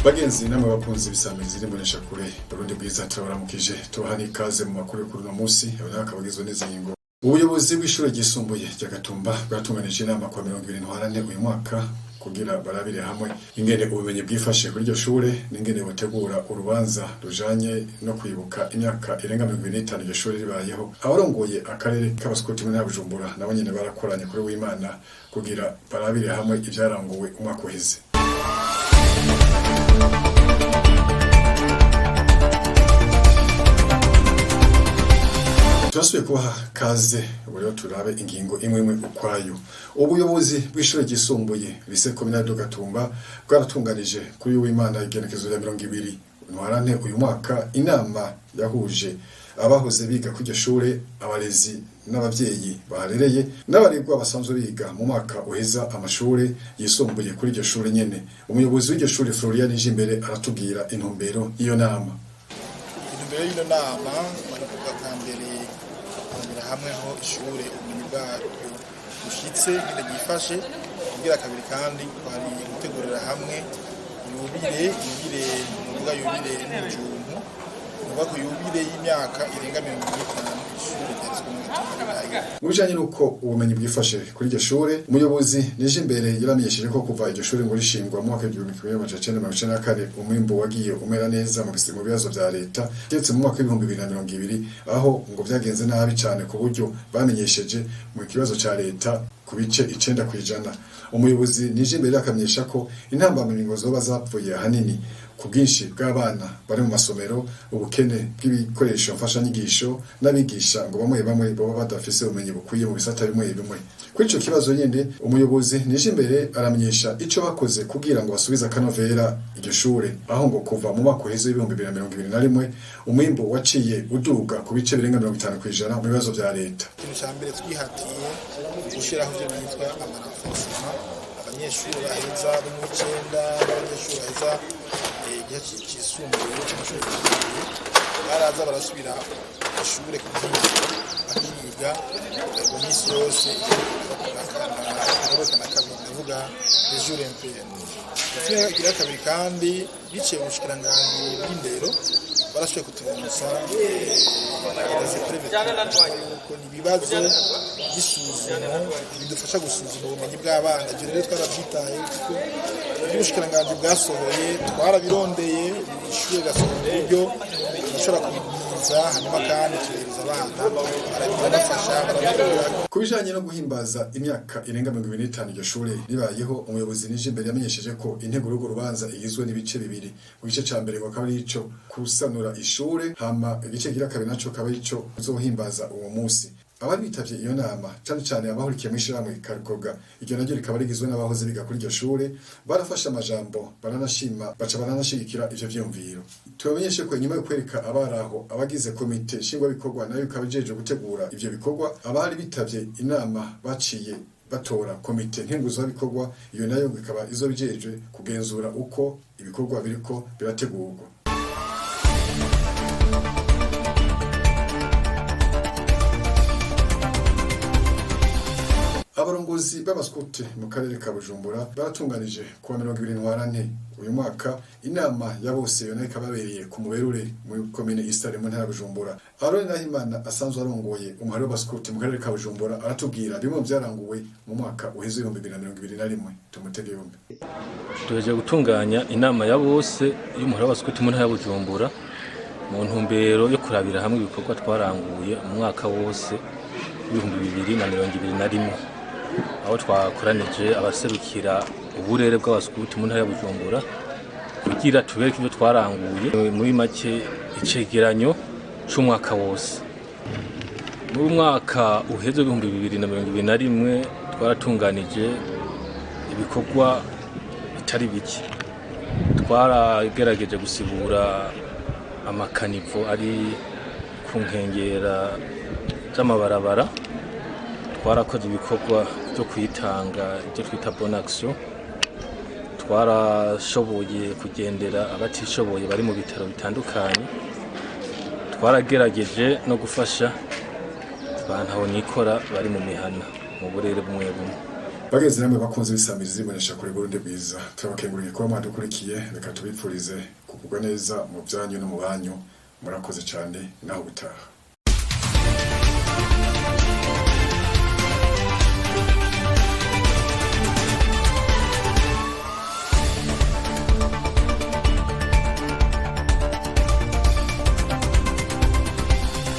Bagenzi namwe bakunzi bisamiriza imbonesha kure Burundi bwiza, turabaramukije, tubaha n'ikaze mu makuru yo kuri uno munsi. Abo akaba agizwe n'izi ngingo: Ubuyobozi bw'ishure ryisumbuye rya Gatumba bwatunganije inama kwa 20 Ntwarante uyu mwaka kugira barabire hamwe ingene ubumenyi bwifashe kuri iryo shure n'ingene butegura urubanza rujanye no kwibuka imyaka irenga 25 iryo shure ribayeho. Abarongoye akarere k'abaskuti mu ntara ya Bujumbura nabo nyene barakoranye kuri w'Imana kugira barabire hamwe ivyaranguwe umwaka uheze. Turasubiye kubaha kaze. Ubu rero turabe ingingo imwe imwe ukwayo. Ubuyobozi bw'ishure ryisumbuye Lycée Communal de Gatumba bwaratunganije kuri w'Imana igenekezo rya 20 Ntwarante uyu mwaka inama yahuje abahoze biga kuri iryo shure, abarezi n'abavyeyi baharereye, n'abaregwa basanzwe biga mu mwaka uheza amashure yisumbuye kuri iryo shure nyene. Umuyobozi w'iryo shure, Florian Nijimbere, aratubwira intumbero y'iyo nama. Intumbero y'ino nama ni ukuvuga bwa mbere kurabira hamwe aho ishure ubumenyi bwaryo bushitse, ingene ryifashe. Kugira kabiri kandi twari gutegurira hamwe yubile, yubile nuvuga yubile n'umujumpu, nuvuga ko yubile y'imyaka irenga 25 ishure ryanditswe mu Gatumba ribayeho. Mu bijanye n'uko ubumenyi bwifashe kuri iryo shure, umuyobozi Nijimbere yaramenyesheje ko kuva iryo shure ngo rishingwa mu mwaka w'1994 umwimbu wagiye umera neza mu bibazo vya leta, ndetse mu mwaka w'2020 aho ngo vyagenze nabi cane, ku buryo bamenyesheje mu kibazo ca leta ku bice 9%. Umuyobozi Nijimbere akamenyesha ko intambamyi ngo zoba zapfuye ahanini ku bwinshi bw'abana bari mu masomero, ubukene bw'ibikoresho mfashanyigisho, n'abigisha ngo bamwe bamwe baba badafise ubumenyi bukwiye mu bisata bimwe bimwe. Kuri ico kibazo nyene, umuyobozi Nijimbere aramenyesha ico bakoze kugira ngo basubize akanovera iryo shure, aho ngo kuva mu mwaka uheze w'2021 umwimbu waciye uduga ku bice birenga 50% mu bibazo vya leta. Ikintu ca mbere twihatiye gushiraho ivyo bitwa ama renforcement. Abanyeshuri baheza bo mu w'icenda n'abanyeshuri baheza igihe cisumbuye c'amashuri yisumbuye baraza barasubira ishure ku bwinshi, bakiga mu minsi yose na kabiri, ndavuga les jours impairs. Igira kabiri kandi, biciye mu bushikiranganji bw'indero, barashoboye kuturonsa yuko ni ibibazo by'isuzumo bidufasha gusuzuma ubumenyi bw'abana. Ibyo rero twarabyitaye kuko iby'ubushikiranganji bwasohoye twarabirondeye, ishure rirasohora uburyo turashobora kubigwiza, hanyuma kandi tuhereza abana, barabafasha, barabikora. Ku bijanye no guhimbaza imyaka irenga 25 iryo shure ribayeho, umuyobozi Nijimbere yamenyesheje ko intego y'urwo rubanza igizwe n'ibice bibiri. Mu gice ca mbere ngo akaba ari ico kusanura ishure, hama igice kigira kabiri naco akaba ari ico kuzohimbaza uwo munsi. Abari bitavye iyo nama, cane cane abahurikiye mw'ishirahamwe Karukoga, iryo naryo rikaba rigizwe n'abahoze biga kuri iryo shure, barafashe amajambo, baranashima, baca baranashigikira ivyo vyiyumviro. Tubamenyeshe ko inyuma yo kwereka abari aho abagize komite nshingwabikorwa, nayo ikaba ijejwe gutegura ivyo bikorwa, abari bitavye inama baciye batora komite nkenguzabikorwa, iyo nayo ikaba izoba ijejwe kugenzura uko ibikorwa biriko birategurwa. Abarongozi b'abaskuti mu karere ka Bujumbura baratunganije kuwa 20 Ntwarante uyu mwaka inama ya bose, yo nayo ikaba yabereye ku Muberure muri komine Isare mu ntara ya Bujumbura. Aroni Nahimana asanzwe arongoye umuhari w'abaskuti mu karere ka Bujumbura aratubwira bimwe mu vyaranguwe mu mwaka uheze w'2021. Tumutege yombi. Duhejeje gutunganya inama ya bose y'umuhari w'abaskuti mu ntara ya Bujumbura mu ntumbero yo kurabira hamwe ibikorwa twaranguye mu mwaka wose w'2021, aho twakoranije abaserukira uburere bw'abaskuti mu ntara ya Bujumbura kugira tubereke ibyo twaranguye, muri make icegeranyo c'umwaka wose. Muri mwaka uheze w'2021 twaratunganije ibikorwa bitari bike. Twaragerageje gusibura ama caniveaux ari ku nkengera z'amabarabara, twarakoze ibikorwa byo kwitanga, ibyo twita bonne action, twarashoboye kugendera abatishoboye bari mu bitaro bitandukanye, twaragerageje no gufasha abantu aho nikora bari mu mihana mu burere bumwe bumwe. Bageze namwe bakunze bisamiriza ibonesha kure Burundi bwiza, turabakenguriye kuba mwadukurikiye. Reka tubipfurize kugubwa neza mu byanyu no mu banyu. Murakoze cyane, naho gutaha.